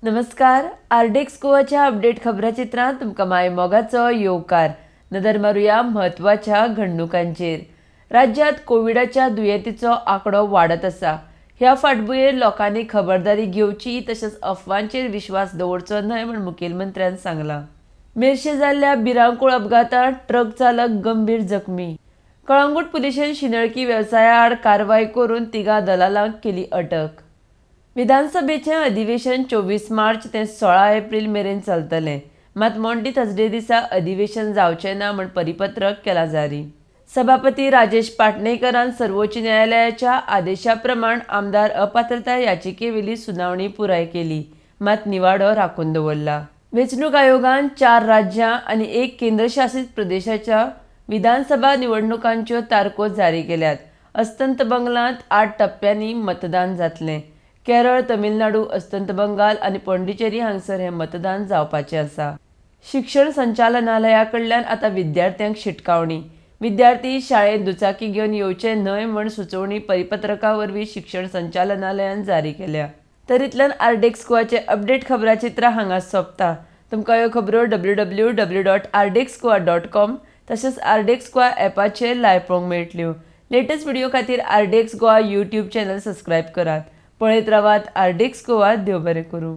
नमस्कार, RDX गोवाच्या update खबराचित्रांत तुमकां माय मोगाचो येवकार. नदर मारुया म्हत्वाच्या घडणुकांचेर. राज्यांत कोविडाच्या दुयेंतीचो आंकडो वाडत आसा. ह्या फाटभुंयेर लोकांनी खबरदारी घेवची तशेंच अफवांचेर विश्वास दवरचो न्हय म्हूण मुखेलमंत्र्यान सांगलां. मेरशे जाल्ल्या भिरांकूळ अपघातांत ट्रक चालक गंभीर जखमी. कळंगूट पुलिशेन शिंदळकी वेवसाया आड कारवाय करून 3 दलालांक केली अटक. विधानसभेचें अधिवेशन 24 मार्च ते 16 एप्रील मेरेन चलतलें. मात मॉन्डी थर्सडे दिसा अधिवेशन जावचें ना म्हूण परिपत्रक केलां जारी. सभापती राजेश पाटणेकरान सर्वोच्च न्यायालयाच्या आदेशा प्रमाण आमदार अपात्रताय याचिकेवेली सुनावणी पुराय केली, मात निवाडो राखून दवरला. वेंचणूक आयोगान 4 राज्यां आनी 1 केंद्रशासीत प्रदेशाच्या विधानसभा निवडणुकांच्यो तारखो जारी केल्यात. अस्तंत बंगालांत 8 टप्प्यांनी मतदान जातलें. केरळ, तमिळनाडू, अस्तंत बंगाल आनी पॉंडिचेरी हांगसर हें मतदान जावपाचें आसा. शिक्षण संचालनालया कडल्यान आतां विद्यार्थ्यांक शिटकावणी. विद्यार्थी शाळेंत दुचाकी घेवन येवचे न्हय म्हूण सुचोवणी परिपत्रका वरवीं शिक्षण संचालनालयान जारी केल्या. तर इतल्यान आरडीएक्स गोवाचे अपडेट खबराचित्रां हांगा सोंपता. तुमकां ह्यो खबरो www.rdxgoa.com तशेंच आरडीएक्स गोवा ॲपाचेर लायव्ह पळोवंक मेळटल्यो. लेटेस्ट व्हिडिओ खातीर RDX Goa YouTube channel subscribe करात. पळयत रावात आरडीएक्स गोवा. देव बरें करूं.